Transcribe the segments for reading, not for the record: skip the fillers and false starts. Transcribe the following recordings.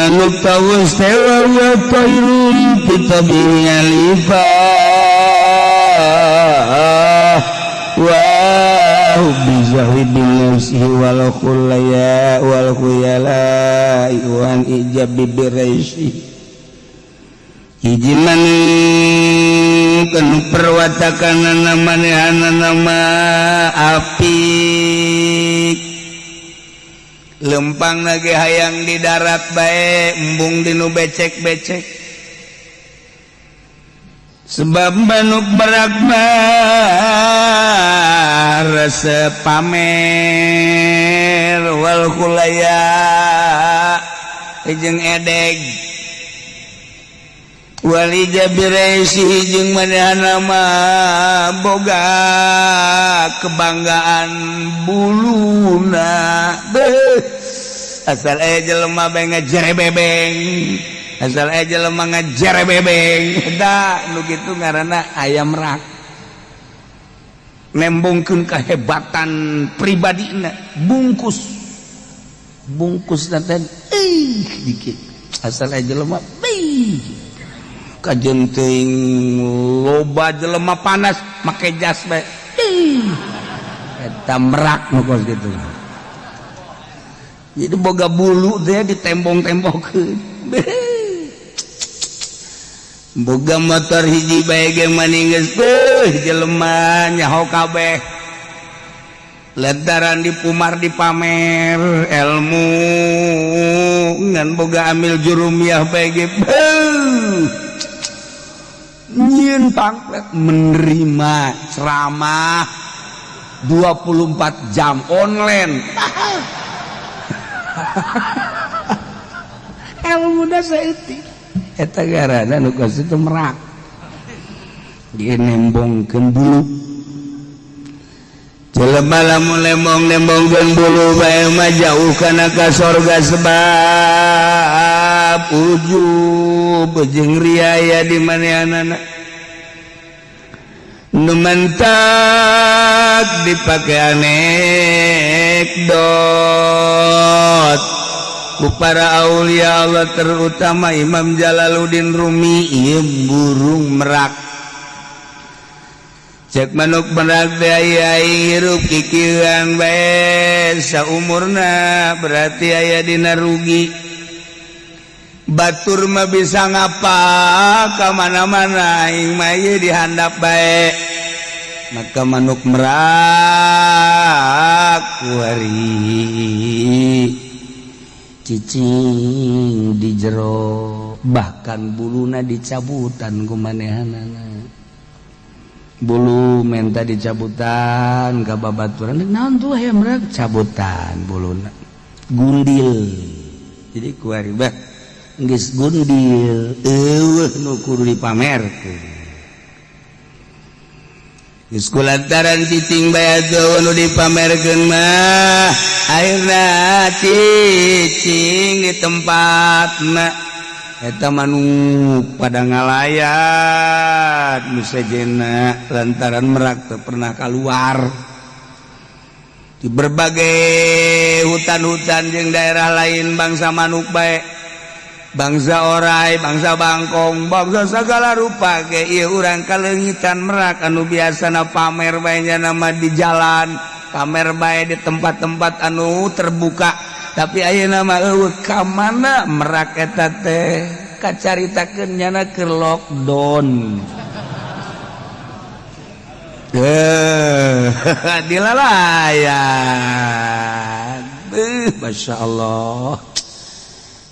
Manuk tawus teh wa tairun kita alifah wa bizahwi bin nafsihi wal khulaya wal khuyala wan ijab bi raisi. Hiji manuk anu perwatakan manehana nama apik, lempang lagi hayang di darat bae, embung dinu becek-becek, sebab manuk merak mah resep pamer, wal khuyala jeung edeg, wal ijabi raisi jeung manehana mah boga kebanggaan buluna. Beuh, asal aya jelema bae ngajere bebeng, asal aya jelema ngajere bebeng. Da nu kitu ngaranna ayam merak, nembongkeun kehebatan pribadina. Bungkus bungkus teh ih dikit, asal aya jelema beuh, kajen teuing loba jelema panas make jas bae. Ih, eta merak nu kos kitu. Jadi boga bulu teh ditembong-tembongkeun, boga motor hiji bae ge maning geus beuh, jelema nyaho kabeh lantaran dipumar dipamer ilmu. Ngan boga amil jurumiyah bae ge, beuh, nyieun pamflet menerima ceramah 24 jam online. Ilmu saeutik, eta garana nu kos itu merak, dia nembongkeun bulu. Jelema lamun lembong nembongkeun bulu bae mah jauh kana ka sorga, sebab ujub jeung riaya di manehanana. Nu mantak dipake anekdot ku para aulia Allah, terutama Imam Jalaluddin Rumi, ieu burung merak. Cek manuk merak teh, aya hirup kikieuan bae saumurna berarti aya dina rugi. Batur mah bisa ngapa ka mana-mana, aing mah ieu dihandap bae. Maka manuk merak kuari cicing di jero, bahkan buluna dicabutan ku manehanana. Bulu menta dicabutan ka babaturan. Naon tuh hayam merak cabutan buluna, gundil. Jadi kuari bah geus gundil, eueuh nu kudu dipamerkeun. Geus kulantaran cicing bae atuh nu dipamerkeun mah, akhirna cicing di tempatna. Eta manuk pada ngalayat nu sejena lantaran merak teu pernah keluar di berbagai hutan-hutan jeung daerah lain. Bangsa manuk bae, bangsa orai, bangsa bangkong, bangsa segala rupa ge, ieu urang kaleungitan merak anu biasana pamer bae nama di jalan, pamer bae di tempat-tempat anu terbuka. Tapi ayeuna mah eueuh. Ka mana merak eta teh? Kacaritakeun nyana keur lockdown. Eh, dilalayan. Masya Allah,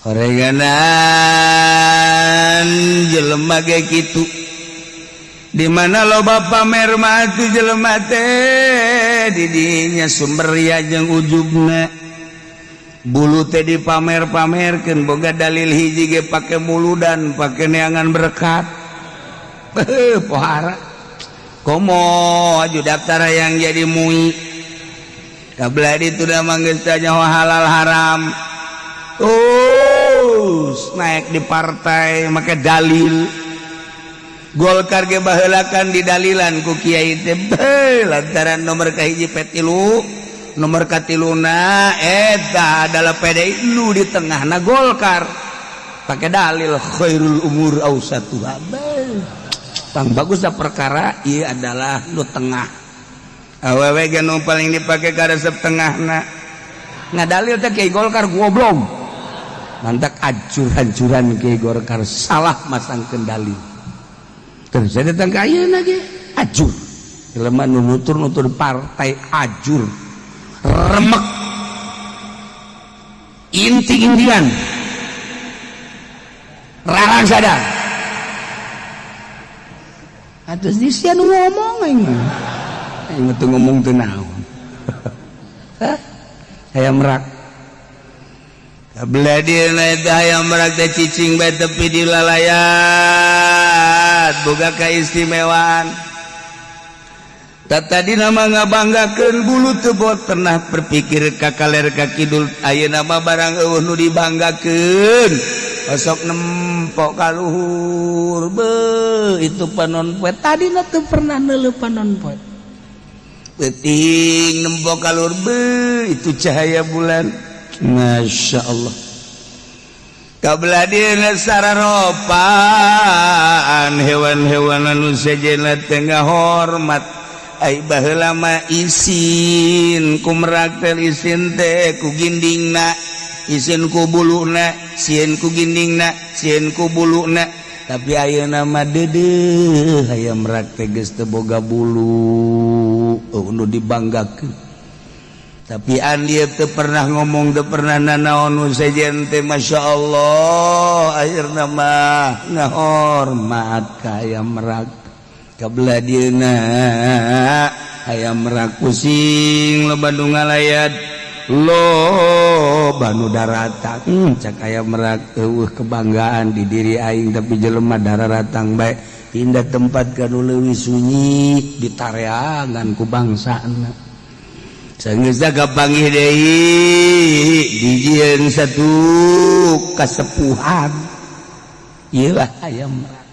horenganan jelema ge kitu. Di mana loba pamer mah atuh jelema teh, didinya sumber ria jeung ujubna. Bulu teh dipamer-pamerkeun, boga dalil hiji ge pake muludan, pake neangan berkat. Beuh, pohara komo aju daftar yang jadi MUI kabla itu udah manggis tanya halal haram. Terus naik di partai make dalil Golkar ge, baheulakan di dalilan ku kiai teh. Beuh, lantaran nomor kahiji P3, nomor katiluna eta adalah PDI, nu di tengahna Golkar. Pakai dalil khairul umur awsatuha. Bang bagus dah perkara ieu adalah nu tengah. Awewe ge nu paling dipake karesep tengahna. Ngadalil teh Kiai Golkar goblok. Mantak acur-ancuran Kiai Golkar salah masang kendali. Terus saya datang ke ayeuna ge ajur. Jelema nu nutur-nutur partai ajur. Remek. Inti-intian. Rarang sadar. Atus di sia nu ngomong aing mah. Aing mah teu ngomong teu naon. Hah? Hayam merak. Kabelah dieuna eta hayam merak teh cicing bae tepi di lalayat. Boga kaistimewaan. Tadi nama ngabanggakeun bulu teu bot pernah berpikir ka kaler ka kidul, ayeuna mah barang eueuh nu dibanggakeun. Osok nempok ka luhur, be itu panon poe tadina teu pernah neuleuh panon poe. Peuting nempok ka luhur, be itu cahaya bulan. Masya Allah. Kabelah dieuna sararopan hewan-hewan anu sejenna teh ngahormat. Ai baheula mah isin ku merak teh, isin teh ku gindingna, isin ku buluna, sieun ku gindingna, sieun ku buluna. Tapi ayeuna mah deudeuh hayam merak teh geus teu boga bulu, eueuh nu dibanggakeun. Tapi andi teu pernah ngomong, teu pernah nanaon nu sejen teh, Masya Allah, akhirna mah ngahormat ka hayam merak. Kabelah dieuna hayam merak pusing, loba nu ngalayat, loba nu daratang. Cak hayam merak, eueuh kebanggaan di diri aing, tapi jelema dararatang bae. Pindah tempat ka nu leuwih sunyi, ditareangan ku bangsana. Sanggeus kapanggih deui, dijieun satu kasepuhan. Ieu lah hayam merak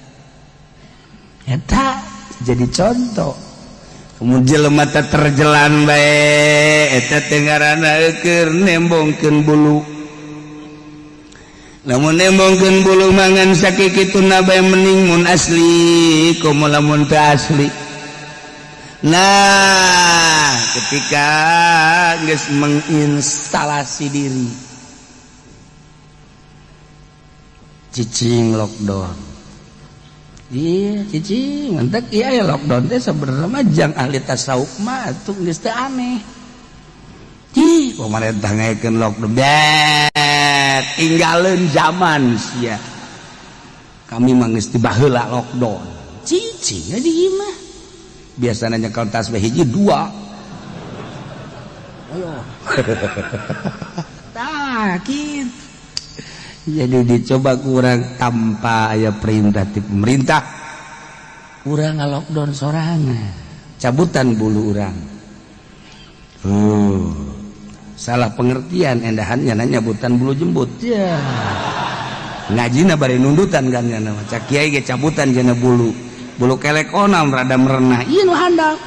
eta jadi contoh. Kemudian jelema teh terjelan bae, eta teh ngaranna keur nembongkeun bulu. Lamun nembongkeun bulu mangan sakikituna bae mending mun asli, komo lamun teu asli. Nah, ketika geus menginstalasi diri, cicing lockdown. Iya, cicing mantak iya ya lockdown teh sebenarnya mah jang ahli tasawuf mah atuh geus teu aneh. Ih, pemerintah ngaekeun lockdown. Bet, tinggalin zaman sia. Kami mah geus tibaheula lockdown. Cicing di imah. Biasanya nyekel tas hiji dua. Ayo. Tah, kitu. Jadi dicoba kurang tanpa aya perintah ti pemerintah. Urang lockdown sorangan. Cabutan bulu urang. Salah pengertian endahannya nanya nyabutan bulu jembut. Ya. Ngajina bari nundutan kan nya nama. Cak kiai ge cabutan jana bulu. Bulu kelek onam rada merenah. Ieu nu handap.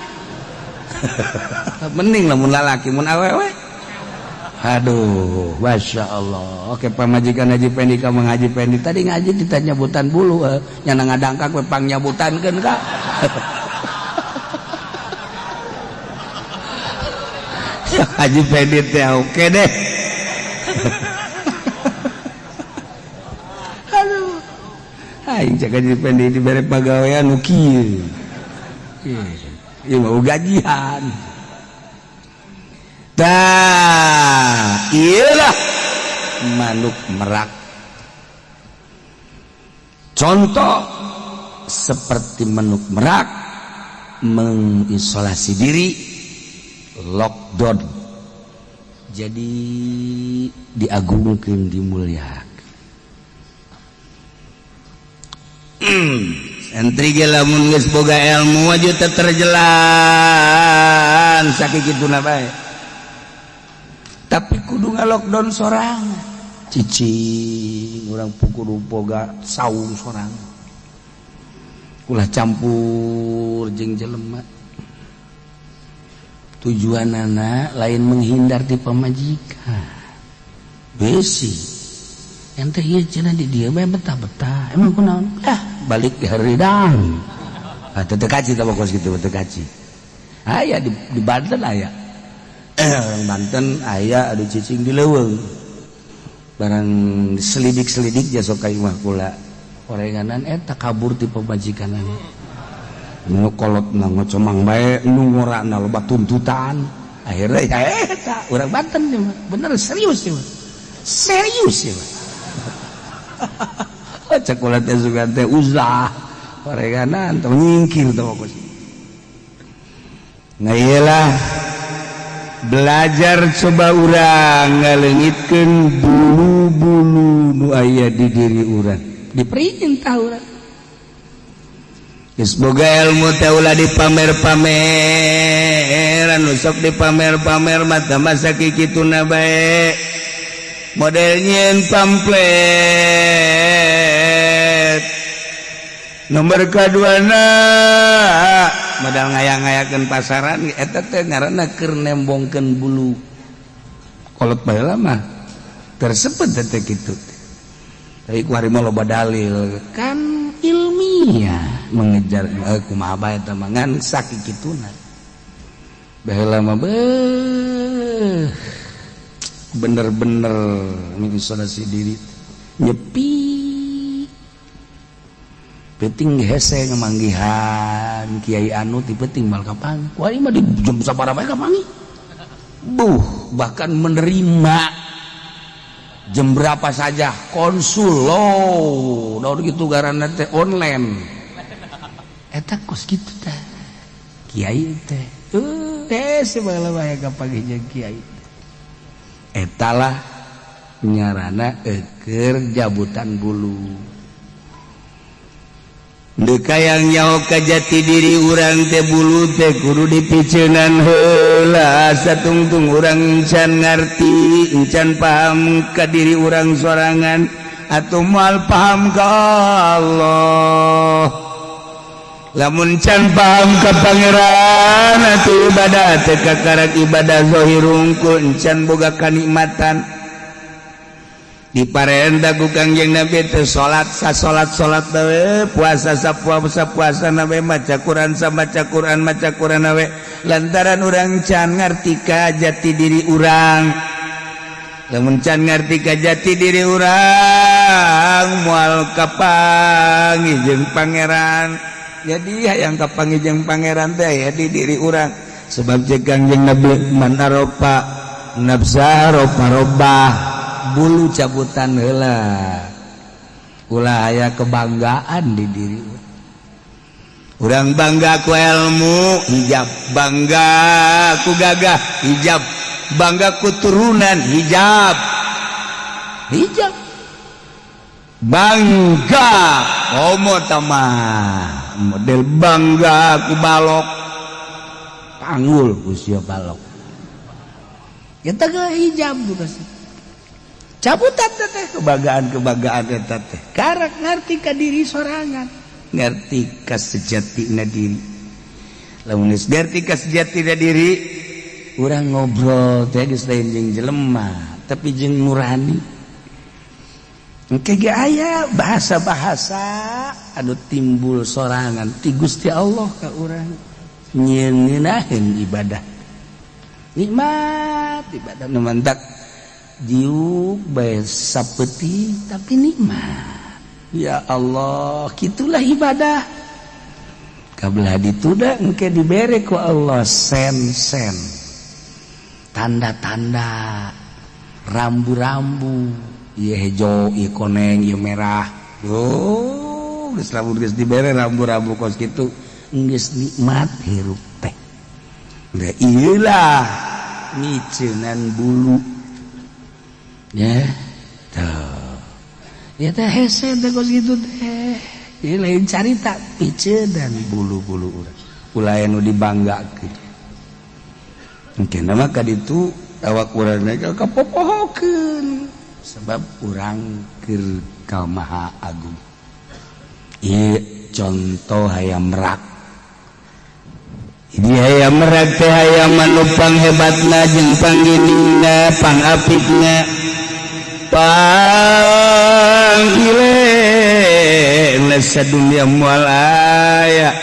Mending lamun lalaki, mun awewe. Aduh, Masya Allah. Oke, pamajikan Haji Pendi ka Mang Haji Pendi tadi ngaji ditanya nyabutan bulu, nyana ngadangkak we pang nyabutankeun ka. Haji Pendi teh oke deh. Aduh. Aing cek Haji Pendi dibere pagawean nu kieu. Ieu mau gajian. Tah, iyalah manuk merak. Contoh seperti manuk merak mengisolasi diri, lockdown. Jadi diagungkeun, dimuliakeun. Santri ge lamun geus boga ilmu aja teu terjelan sakituna bae. Tapi kudu nga-lockdown sorangan. Cicing urang kudu boga saung sorangan. Ulah campur jeung jelema. Tujuanana lain menghindar ti pamajikan. Besi. Ente ieu cenah di dieu bae betah-betah. Emang kunaon? Ah, balik di haridang. Ah, teu kaci tah kos kitu, teu kaci. Aya di Banten aya. Orang Banten aya anu cicing di leuweung. Barang selidik-selidik ja sok ka imah kula. Orenganan eta kabur ti pamajikanana. Nu kolotna ngocomang bae, nu ngorana loba tuntutan. Akhirnya ya eta urang Banten ieu mah. Bener serius ieu mah. Serius ieu mah. Cek kula teh sugan teh uzlah. Orenganan teh nyingkir teh kos. Nah, iyalah belajar, coba urang ngaleungitkeun bulu-bulu nu aya di diri urang, diperintah urang. Geus boga ilmu teh ulah dipamer-pameran. Nu sok dipamer-pamer mata masa kikituna bae, model nyieun pamflet. Nomor kaduana, modal ngaya-ngayakeun pasaran. Eta teh ngaranna keur nembongkeun bulu. Kolot baheula mah tersebut teh kitu, tapi ku hari mah loba dalil kan, ilmiah mengejar kumaha bae eta mah, ngan sakikituna. Baheula mah beuh, bener-bener mengisolasi diri, nyepi. Penting hese ngemanggihan kiai anu ti penting mal kapan wah ini mah di jam sabaraha bae kapanggih. Buh, bahkan menerima jam berapa saja konsul lo daun gitu, garana teh online. Eta kos kitu teh kiai teh hese baheula bae kapanggih jeung kiai. Etalah nyarana eker jabutan bulu. Deka yang nyaho ka jati diri urang teh, bulu teh kudu dipiceunan heula. Satungtung urang encan ngarti, encan paham ka diri urang sorangan, atau moal paham ka Allah. Lamun can paham ka Pangeran atuh ibadah teh kakarak ibadah zahir hungkul, encan boga kanikmatan. Diparenta ku Kangjeng Nabi teh salat sa salat salat we, puasa sa puasa puasa nabe, maca Quran sa maca Quran maca Quran we, lantaran urang can ngarti ka jati diri urang. Lamun can ngarti ka jati diri urang, moal kapanggih jeung Pangeran. Jadi hayang kapanggih jeung Pangeran teh ya di diri urang, sebab cek Kangjeng Nabi, man arofa nafsa arofa robbah. Bulu cabutan heula, ulah aya kebanggaan di diri urang. Bangga ku ilmu, hijab. Bangga ku gagah, hijab. Bangga ku turunan, hijab, hijab. Bangga homo tamah model bangga ku balok, panggul usia balok kita ke hijab juga sih. Cabutan teh kebanggaan kebanggaan eta teh karak ngerti ka diri sorangan, ngerti ka sejatina diri. Lamun geus ngerti ka sejatina diri, urang ngobrol teh geus lain jeung jelema, tapi jeung nurani. Engke ge aya bahasa-bahasa anu timbul sorangan ti Gusti Allah ka urang, nyieun ibadah nikmat, ibadah nu mantak diuk bae sapeuting tapi nikmat. Ya Allah, gitulah ibadah. Kabelah dituda engke dibere ku Allah sen-sen, tanda-tanda, rambu-rambu, ieu hejo, ieu koneng, ieu merah. Oh, geus lamun geus dibere rambu-rambu kos kitu, geus nikmat hirup teh. Da ieulah miceunan bulu ya tuh ya teh, hese teh kos kitu teh. Ieu lain carita piceunan bulu-bulu urang, ulah anu dibanggakeun. Mungkin mah ka ditu awak urang kapopohokeun, sebab urang keur ka Maha Agung. Ieu contoh hayam merak. Ini hayam merak teh hayam anu panghebatna jeung pangginingna, pangapikna, pang Sadunia moal aya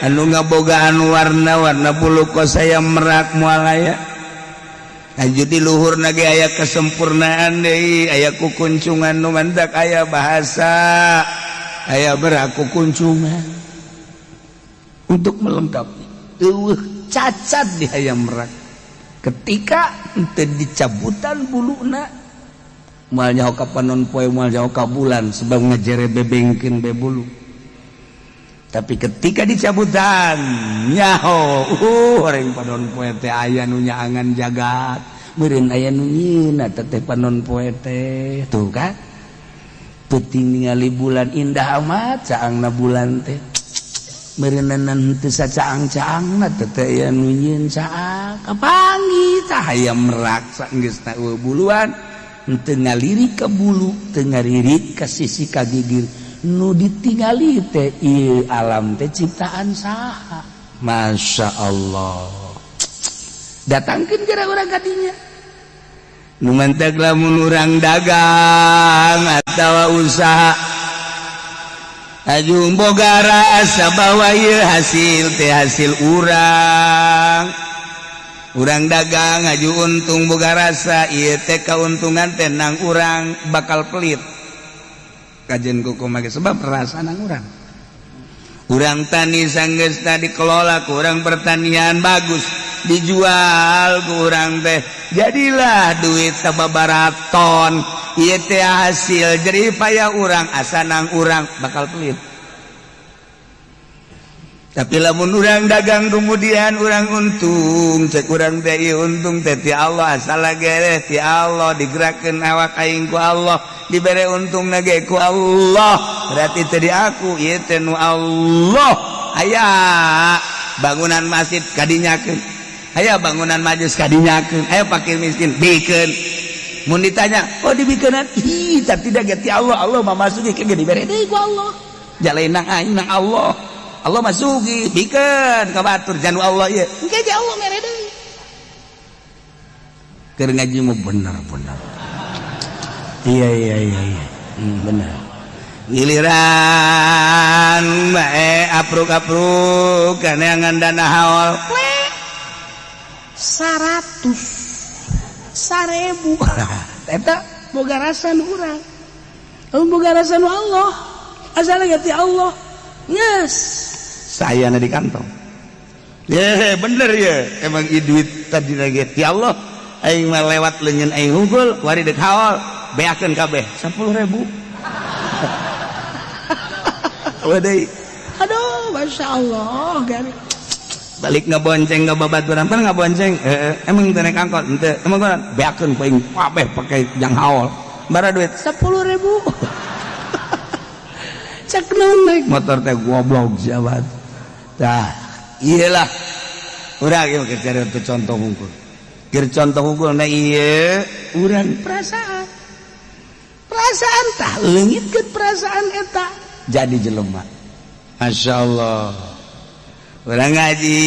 anu ngabogaan warna-warna bulu kos hayam merak, moal aya. Lanjut di luhur ge aya kesempurnaan deui, aya kukuncungan nu mantak aya bahasa aya merak kukuncungan untuk melengkapi. Eueuh cacat di hayam merak. Ketika henteu dicabutan buluna, moal nyaho ka panon poe, moal nyaho ka bulan, sebab ngajere bebengkeun be bulu. Tapi ketika dicabutan, nyaho orang panon poe teh aya nu nyaangan jagat, meureun aya nu nyieuna teh panon poe teh. Tuh kan, peuting ningali bulan indah amat caangna bulan teh, meureunan teu sacaang-caangna teh aya nu nyieun caang. Kapanggih tah hayam merak saenggeusna eueuh buluan, henteu ngalirik ka bulu, teu ngalirik ka sisi ka gigir. Nu ditingali teh ieu alam teh ciptaan saha? Masya Allah. Datangkeun gara urang kadinya. Nu mantak lamun urang dagang atawa usaha, aju boga rasa bahwa ieu hasil teh hasil urang. Urang dagang aju untung, boga rasa ieu teh kauntungan teh nang urang, bakal pelit kajen kuku make, sebab rasa nang urang. Urang tani, sanggeusna dikelola ku urang pertanian bagus, dijual ku urang teh, jadilah duit sababaraton. Ieu teh hasil jerih payah urang, asa nang urang, bakal pelit. Tapi lamun urang dagang, kemudian urang untung, cek urang teh ieu untung teh ti Allah, asal ge ti Allah, digerakkeun awak aing ku Allah, dibere untung ge ku Allah, berarti teh di aku, ieu teh nu Allah. Aya bangunan masjid kadinyakeun, aya bangunan majlis kadinyakeun, aya fakir miskin bikeun. Mun ditanya, "Oh, dibikeunan?" Ih, tapi tidak ti Allah, Allah mah masuki ke dibere deui ku Allah, jalain nang aing nang Allah, Allah masuki, bikeun ka batur janu Allah ieu, engke ge Allah mere deui. Keur ngaji mah bener-bener, iya, bener. Giliran bae apruk-apruk kaneangan dana haul 100 1000, eta boga rasa nu urang, boga rasa nu Allah, asal ti Allah, yes, saya di kantong ya bener ya. Emang duit tadi lagi ti Allah, aing mah lewat leungeun aing hungkul. Wari dek haul, beakeun kabeh 10.000. Waduh, aduh, masya Allah, gari balik ngebonceng ke babaturan pan ngabonceng, emang teu naik angkot henteu, emang kan beakeun ku aing kabeh pake jang haul. Bara duit 10.000, cek naon naik motor teh, goblok siapa tah. Iyalah, urang ieu keur cari untuk contoh hungkul, keur contoh hungkul. Nah, ieu urang perasaan, perasaan tah leungitkeun perasaan eta jadi jelema. Masya Allah. Urang ngaji,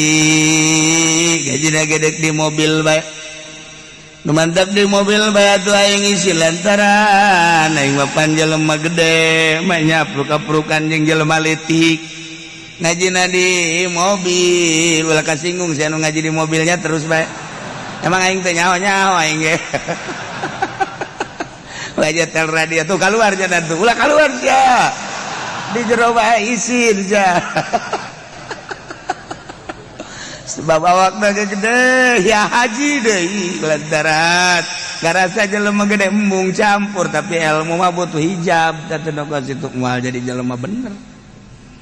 gaji gedek di mobil bae. Nu mantap di mobil bae atuh aing isi, lantaran aing mah pan jelema gede mah nyapruk-aprukan jeung jelema leutik. Ngajina di mobil, ulah kasinggung sia nu ngaji di mobilnya terus bae. Emang aing teh nyaho-nyaho aing ge. Ulah tel radio tuh keluar cenah tuh, ulah keluar sia. Di jero bae isin sia. Sebab awak gede ya haji deui, lantaran ngarasa jelema gede embung campur, tapi ilmu mah butuh hijab. Teu situ moal jadi jelema bener,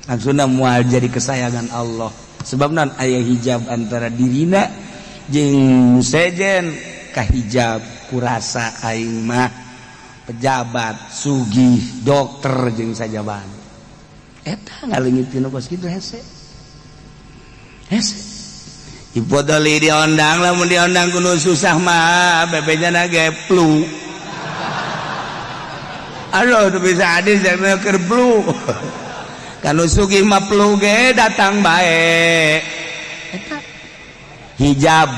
langsung moal jadi kesayangan Allah, sebab non aya hijab antara dirina jeung sejen kahijab kurasa aing mah pejabat, sugih, dokter jeung sajaban. Eta ngaleungit tina kos kitu hese hese. Ipodoli diondang, lamun diondang kudu susah mah bebejana ge flu. Aduh, tuh bisa adis jangan keur flu. Kanu sugih mah flu ge datang bae. Eta hijab.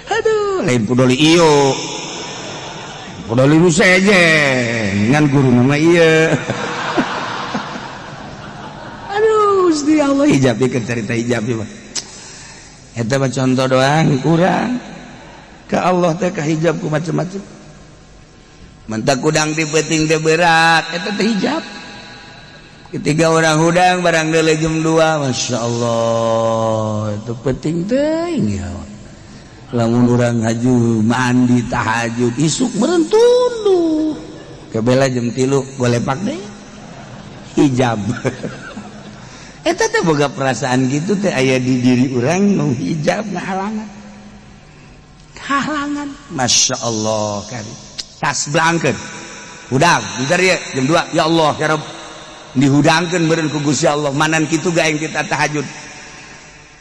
Aduh, lain pudoli iyo. Udah lulus sejen ngan guru nama iya. Aduh, Gusti Allah, hijab ieu cerita hijab ieu mah. Eta mah contoh doang, kurang. Ka Allah teh ka hijab ku macem-macem. Mentak hudang di peuting teh berat, eta teh hijab. Ketika orang hudang barang deuleu jam 2, Masya Allah, itu penting teuing ya. Lamun urang haju mandi tahajud isuk meureun tunduh. Kebela jam 3 golepak deh. Hijab. Eta teh boga perasaan gitu teh aya di diri urang nu hijab ngahalangan. Halangan. Masya Allah kari. Tas blangkeun. Hudang, bentar ya jam 2. Ya Allah, ya Rabb. Dihudangkeun meureun ku Gusti Allah. Manan kitu ga aing kita tahajud.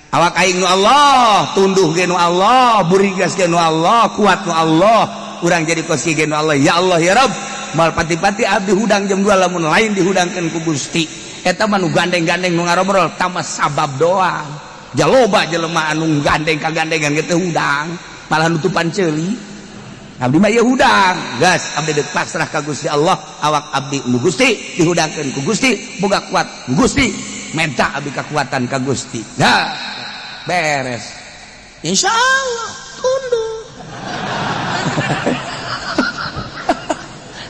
Awak aing nu Allah, tunduh ge nu Allah, burigas ge nu Allah, kuat nu Allah, urang jadi kos ge nu Allah. Ya Allah ya Rabb, mal pati-pati abdi hudang jam 2 lamun lain dihudangkeun ku Gusti. Eta mah nu gandeng-gandeng nu ngarobrol tambah sabab doang. Jaloba jelema anu gandeng kagandengan ge teu hudang, malah nutupan ceuli. Abdi mah ieu hudang, gas abdi deuk pasrah ka Gusti Allah, awak abdi nu Gusti dihudangkeun ku Gusti, boga kuat Gusti, minta abdi kekuatan ka Gusti. Nah, beres. Insya Allah tunduk.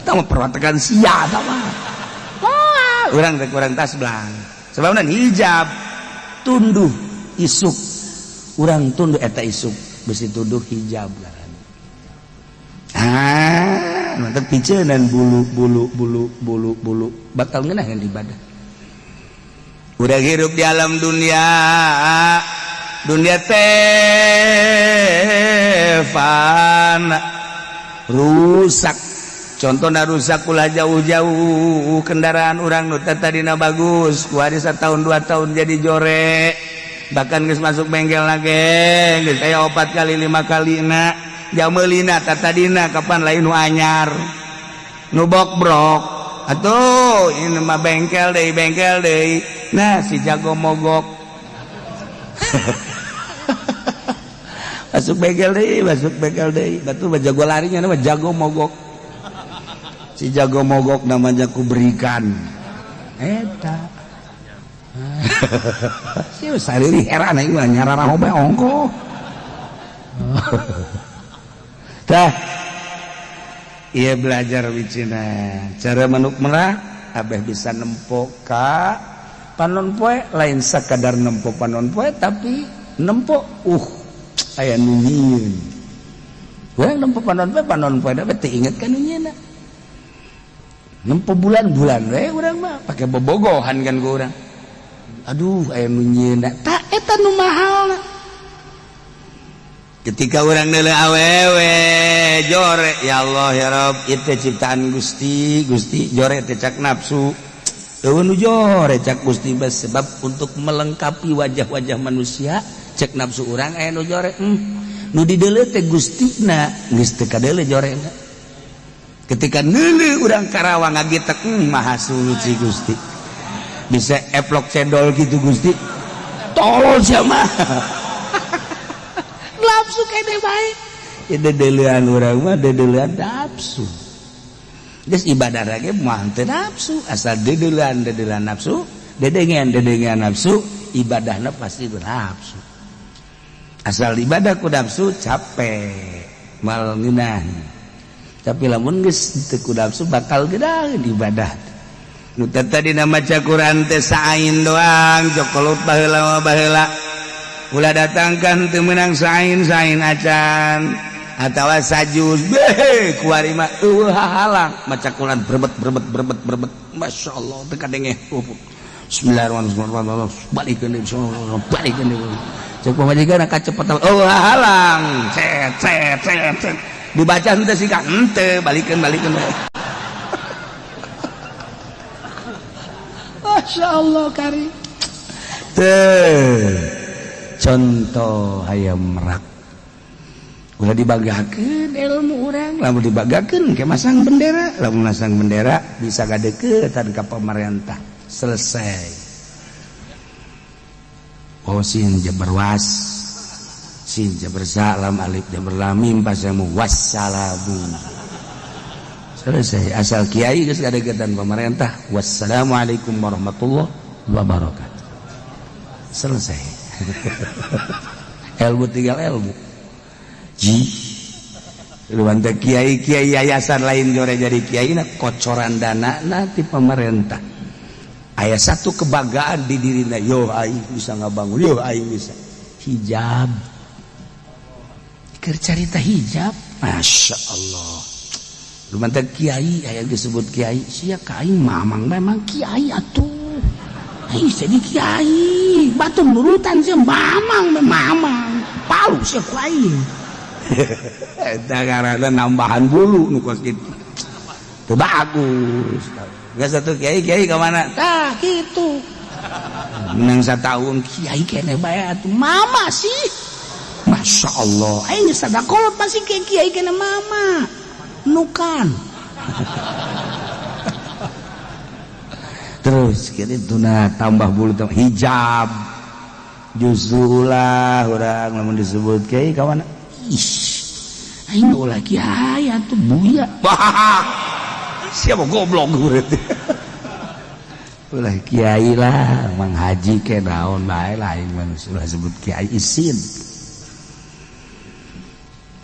Tama perwatakan sia tama. Wah, urang rek urang tas belang. Sebabna hijab tunduh isuk. Urang tunduh eta isuk besi tunduh hijab ngaranna. Ah, mantap picenan bulu bulu bulu bulu bulu bakal ngeunaheun ibadah. Udah hirup di alam dunia, dunia teh fana, rusak. Contohna rusak ulah jauh-jauh, kendaraan urang nu tadina bagus, ku hari setahun 2 tahun jadi jore, bahkan geus masuk bengkel lagi, geus aya 4 kali 5 kali na, jameulina tadina kapan lain nu anyar, nu bokbrok. Atuh ini mah bengkel deui. Nah si jago mogok. Masuk bengkel deui, batu mah jago larinya nama jago mogok. Si jago mogok namanya ku berikan. Eta. Si sariri heran aing mah nyarara hobe ongko. Tah. Iya belajar wicina cara manuk merak abeh bisa nempo ka panon poe, lain sakadar nempo panon poe tapi nempo aya nu nyieun. Urang nempo panon poe da teu inget ka nu nyieunna. Nempo bulan-bulan we urang mah pake bobogohan kan ku urang. Aduh aya nu nyieunna, tah eta nu mahalna. Ketika orang nele awewe jore, ya Allah ya Rabb, itu ciptaan Gusti, Gusti jore teh cak nafsu. Eueuh nu jore cak Gusti bas, sebab untuk melengkapi wajah-wajah manusia cek nafsu urang aya nu jore. Nu dideuleu teh Gustina geus teu kadeuleu jorena. Ketika neuleuh urang Karawang ngagitek, maha suci Gusti. Bisa eplok cendol gitu Gusti. Tolol sia mah. Nafsu kene bae. Ya dedeulean urang mah dedeulean nafsu. Geus ibadah lagi mah teu nafsu, asal dedeulean dedeulean nafsu, dedengean dedengean nafsu, ibadahna pasti ku nafsu. Asal ibadah ku nafsu capek, mal ngeunah. Tapi lamun geus teu ku nafsu bakal gedaheun ibadah. Nu tadi maca Quran teh saain doang, jokolut baheula baheula. Ulah datangkan teu meunang sain-sain acan atawa sajuz beh kuari mah eueuh hahalang maca Quran berbet berbet berbet berbet, Masya Allah teu kadenge. Bismillahirrahmanirrahim, balikeun deui, balikeun deui, cek pamajikan kacepetan eueuh hahalang, cet cet cet cet, dibaca henteu sih ka henteu, balikeun balikeun. Masya Allah kari teh contoh hayam merak ulah dibagakeun ilmu urang, lamun dibagakeun ke masang bendera, lamun masang bendera bisa gadeukeutan ka pamarentah, selesai. Oh sin jabar was, sin jabar sa lam alif jabar lam mim pasamu wassalamu. Selesai asal kiai geus kadegetan pemerintah. Wassalamualaikum warahmatullahi wabarakatuh. Selesai. Ilmu tinggal ilmu. Ji. Lu kiai-kiai yayasan lain jore jadi kiai na kocoran dana na ti pemerintah. Aya satu kebanggaan di dirina, yo aing bisa ngabangun, yo aing bisa hijab. Keur carita hijab, Masya Allah. Lu mantap kiai, aya disebut kiai, sia ka aing mamang memang kiai atuh. Aing jadi kiai, batur nurutan sia mamang mamang. Palu sia ku aing. Eta karena nambahan bulu nu kos kitu. Teu bagus. Geus satu kiai kiai ka mana? Tah kitu. Menang satahun kiai keneh bae atuh mama sih. Masya Allah, aing geus sadakolot masih kiai kiai keneh mama. Nukan. Terus kitu nah tambah bulu tambah hijab. Justru ulah urang lamun disebut kiai ka mana? Ih, aing ulah kiai atuh buya. Siapa goblok berarti. Ulah kiai lah, mang haji ke naon bae lah aing mah ulah sebut kiai isin.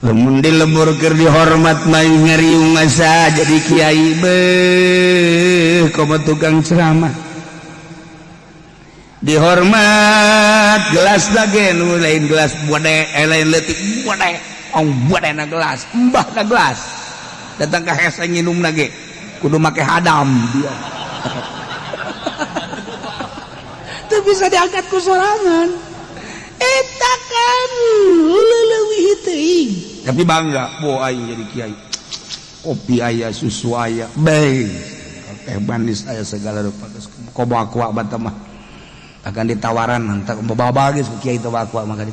Lamun di lembur keur dihormat mah ngariung masa jadi kiai beuh komo tukang ceramah. Dihormat gelas lagi nu lain gelas bode lain leutik bode ong bode na gelas mbah na gelas datang ka hese nginum lagi kudu make hadam dia. Teu bisa diangkat ku sorangan eta kan leuwih teuing tapi bangga bo aing jadi kiai kopi aya susu aya bae teh manis aya segala rupa komo aqua bata mah akan ditawaran entar bawa geus ku kiai teh aqua maka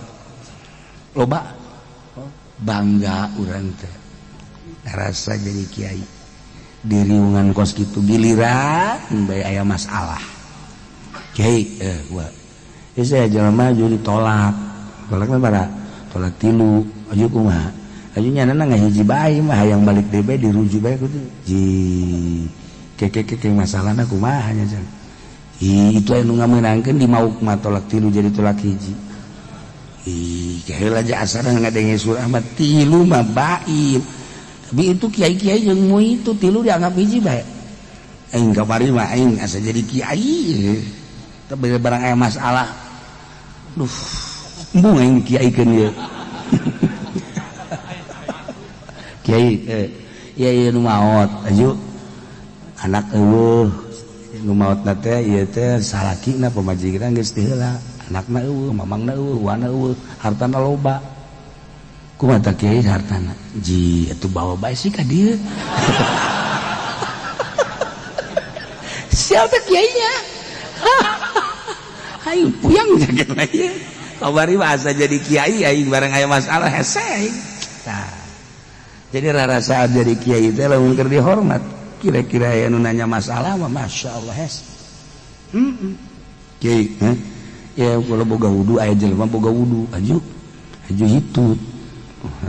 loba bangga urang teh ngarasa jadi kiai diriungan kos kitu giliran bae aya masalah kiai gua ieu saya jelema maju ditolak tolakna bara tolak tilu aju kumaha aju nyanana ngahiji bae mah hayang balik deui bae dirujuk bae kudu ji keke masalahna kumaha nya jang. Ih, itu anu ngamenangkeun di mauk mah tolak tilu jadi tolak hiji. Ih, heula aja asana ngadenge surah mah tilu mah bain. Tapi itu kiai-kiai jeung mu itu tilu dianggap hiji bae. Aing kamari mah aing asa jadi kiai. Tapi barang aya masalah. Duh, embung aing dikiaikeun ieu. Kiai ieu ieu nu maot aju anak eueuh nu maotna teh ieu teh salakina pamajikan geus teu heula anakna eueuh mamangna eueuh wana eueuh hartana loba kumaha tah kiai hartana ji atuh bawa bae sih ka dieu. Siapa kiainya? Aing puyang jaga ieu kamari mah asa jadi kiai aing bareng aya masalah hese aing. Tah jadi rarasaan jadi kiai teh lamun keur dihormat kira-kira aya nu nanya masalah mah Masya Allah hes. Kiai, ya kalau boga wudu aya jelema boga wudu aju aju hitut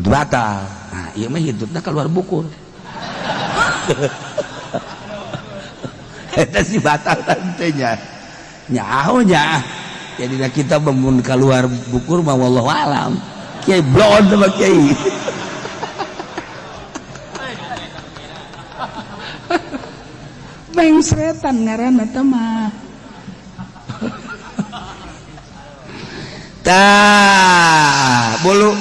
atuh batal. Nah ieu mah hitutna keluar bukur. Eta si batal tantenya nyaho nya. Jadi kita mun keluar bukur mah wallahu alam. Kiai blon sama kiai. Mengsretan ngaranna teh mah. Tah, bulu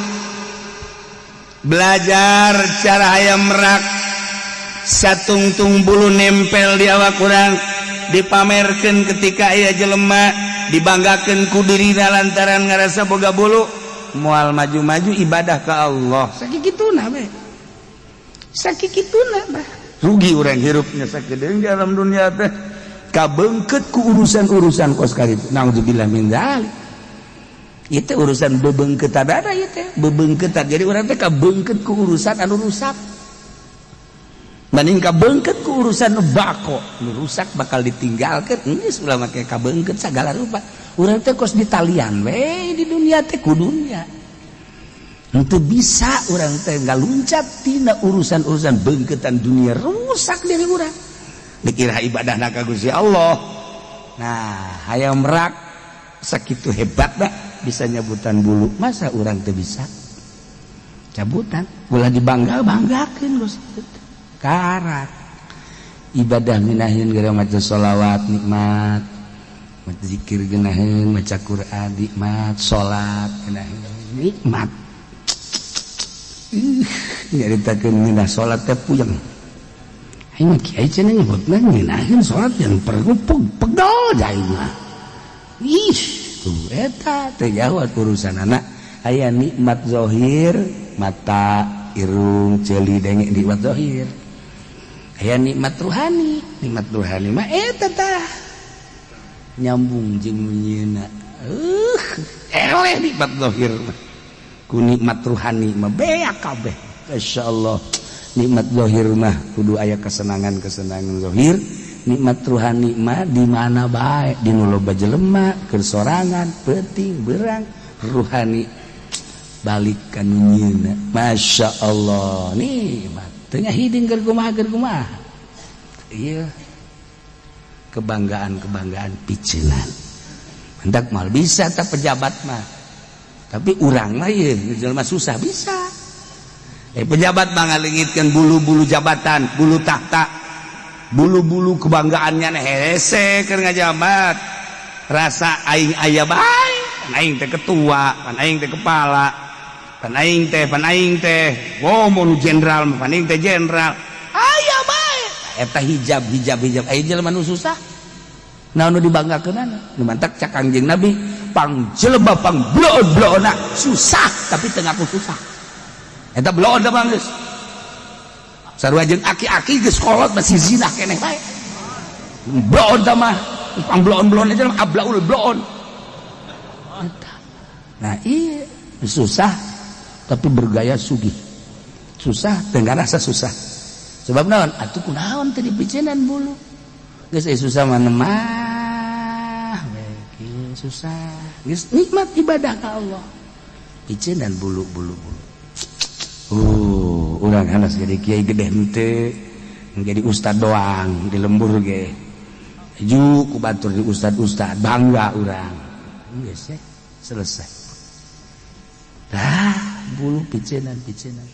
belajar cara hayam merak satungtung bulu nempel di awak urang dipamerkeun ketika aya jelema dibanggakeun ku dirina lantaran ngarasa boga bulu moal maju-maju ibadah ka Allah. Sakituna we. Sakituna bah. Rugi urang hirupnya sakedeung di alam dunia teh kabeungkeut ku urusan-urusan kos kitu. Naudzubillah min dzalik. Itu urusan bebeungkeutan ada ieu teh, bebeungkeutan. Jadi urang teh kabeungkeut ku urusan anu rusak. Banding kabeungkeut ku urusan nu bako, nu rusak bakal ditinggalkeun. Geus ulah make kabeungkeut sagala rupa. Urang teh kos ditalian we di dunia teh ku dunia. Henteu bisa urang teh ngaluncat tina urusan-urusan beungkeutan dunia, rusak diri urang, dikira ibadah ka Gusti Allah. Nah, hayang merak sakitu hebat dah bisa nyabutan bulu, masa urang teu bisa cabutan? Ulah dibangga banggakeun Gusti. Karak ibadah ngeunaheun gara maca sholawat nikmat, maca zikir geunaheun, maca Quran nikmat, salat geunaheun nikmat. Nyaritakeun ngeunah salat teh puyeng. Aing mah kiai cenah nyebutna ngeunaheun salat yang perlu pegel aing mah. Ih, tuh eta teh jauh urusan anak. Aya nikmat zahir, mata, irung, ceuli, denge, nikmat zahir. Aya nikmat ruhani, nikmat ruhani mah eta tah nyambung jeung nu eleh. Nikmat zahir mah ku nikmat ruhani mah beak kabeh. Insyaallah nikmat zahir mah kudu aya kesenangan-kesenangan zahir. Nikmat ruhani mah di mana bae, di nu loba jelema, keur sorangan, peuting berang, ruhani balik ka nu nyieunna. Masya Allah, nikmat teu ngahiding keur kumaha, keur kumaha. Iya, kebanggaan-kebanggaan piceunan hendak mal bisa tak pejabat mah, tapi urang mah ieu jelema susah bisa. Pejabat mah ngalengitkeun bulu-bulu jabatan, bulu tahta, bulu-bulu kebanggaannya. Hese keur ngajabat, rasa aing aya bae, pan aing teh ketua, pan aing teh kepala, pan aing teh, pan aing teh, oh, mau jenderal, pan aing teh jenderal, aya bae eta hijab hijab hijab. Aya jelema nu susah, naon nu dibanggakeunana? Nu mantak cak Kangjeng Nabi, pang jelema pang bloon-bloonna susah tapi teu ngaku susah. Eta bloon da bang, geus sarua jeung aki-aki geus kolot masih zina keneh bae. Bloon da mah pang bloon-bloon aja, ablaul bloon eta. Nah iya, susah tapi bergaya sugih, susah teu ngarasa susah. Sebab naon atuh, kunaon teu dipiceunan bulu? Geus susah mah mah susah, geus nikmat ibadah ka Allah, piceunan bulu bulu bulu. Urang hanas jadi kiai gede henteu, jadi ustad doang di lembur ge ju ku batur di ustad-ustad, bangga urang. Geus selesai. Dah bulu piceunan piceunan.